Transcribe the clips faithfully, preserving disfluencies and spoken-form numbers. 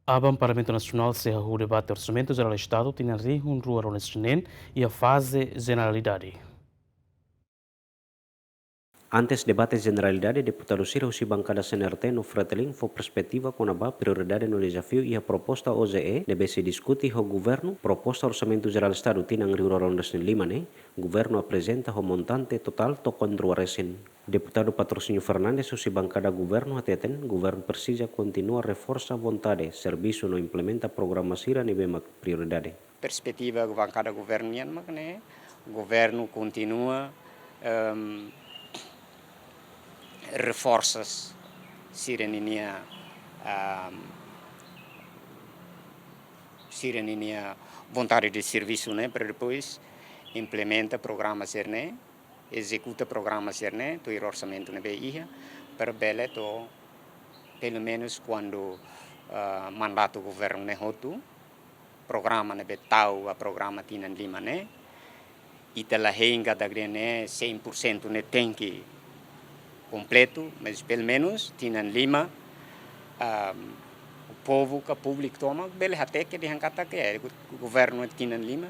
Aban Parlamentu Nasionál sei hahú debate Orsamentu Jerál Estadu tinan rihun rua ruanulu-resin-neen iha faze jeneralidade. Antes debate jeneralidade, deputadu sira husi bankada C N R T no Fretilin fó perspetiva kona-ba prioridade no dezafiu iha proposta O J E ne'ebé sei diskute ho governu, proposta Orsamentu Jerál Estadu tinan rihun rua ruanulu-resin-lima ne'e, governu aprezenta ho montante totál tokon rua resin. Deputadu Patrocínio Fernandes husi bankada governu hateten, governu presiza kontinua reforsa vontade, servisu no implementa programa sira ne'ebé mak prioridade. Perspetiva bankada governu nian mak ne'e, governu kontinua, em, reforsa sira-ninia, em, sira-ninia vontade de servisu ne'e, para depois implementa programa sira-ne'e, ezekuta programa sira-ne'e, tuir orsamentu ne'ebé iha, para bele to'o, pelumenus kuandu, ah, mandatu governu ne'e hotu, programa ne'ebé tau ba programa tinan lima ne'e, ita la hein katak ida-ne'e cem por cento ne'e tenke kompletu, mas pelumenus tinan lima, ah, povu ka públiku tomak bele hateke dehan katak, eh, governu tinan lima,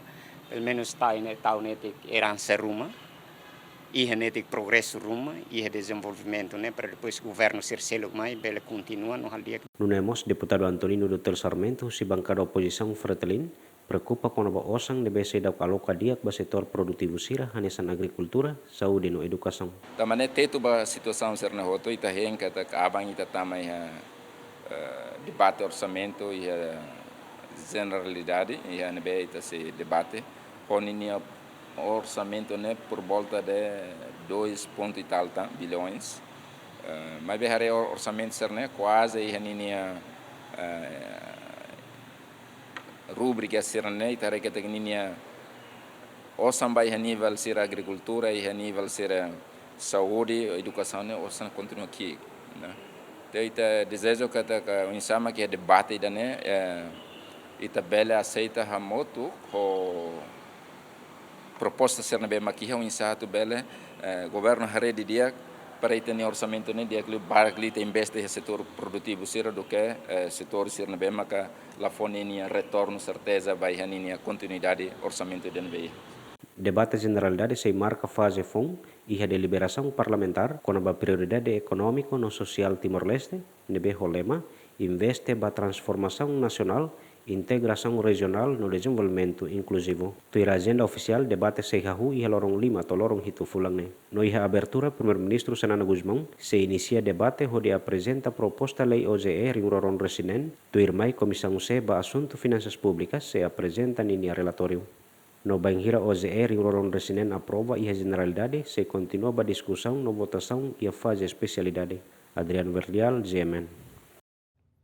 pelumenus tau ne'e, tau netik eransa ruma, iha netik progresu ruma, iha dezenvolvimentu ne'e, para depois governu sira seluk mai bele kontinua no halo di'ak. Nune'e mós deputadu Antonino Dutel Sarmento husi bankada opozisaun Fretilin preokupa kona-ba osan ne'ebé seidauk aloka di'ak ba setór produtivu sira hanesan agrikultura, saúde no edukasaun. Tanba ne'e tetu ba situasaun sira-ne'e hotu, ita hein katak aban ita tama iha, eh, debate orsamentu iha jeneralidade, iha ne'ebé ita sei debate ho ninia orsamentu ne'e por volta de dois ponto e tal tan bilhões. Eh, maibé haree or-, orsamentu sira-ne'e kuaze iha ninia, eh, rubrika sira-ne'e, ita haree katak ninia osan ba iha nivel sira agrikultura, iha nivel sira saúde, edukasaun ne'e osan kontinua ki'ik, ne'e. Entaun ita dezeja katak oinsá mak iha debate ida-ne'e, eh, ita bele aseita hamutuk ho proposta sira ne'ebé mak iha, oinsá atu bele, eh, governu haree didi'ak para ita-nia orsamentu ne'e di'ak liu barak liu ita investe iha setór produtivu sira duké, eh, setór sira ne'ebé maka la fó ninia retornu serteza ba iha ninia kontinuidade orsamentu ida ne'ebé iha. Debate jeneralidade sei marka faze foun iha deliberasaun parlamentár kona-ba prioridade ekonómiku no sosiál Timor-Leste, ne'ebé ho lema, Investe ba transformasaun nasionál, integrasaun rejionál no dezenvolvimentu inkluzivu. Tuir ajenda ofisiál, debate sei hahú iha loron lima to'o loron hitu fulan ne'e. No iha abertura, Primeiru-Ministru Xanana Gusmão sei inisia debate hodi aprezenta proposta lei O J E rihun rua ruanulu-resin-neen, tuirmai Komisaun C ba Asuntu Finansas Públikas sei aprezenta ninia relatóriu. No bainhira O J E rihun rua ruanulu-resin-neen aprova iha jeneralidade, sei kontinua ba diskusaun no votasaun iha faze espesialidade. Adriano Verdial, G M N.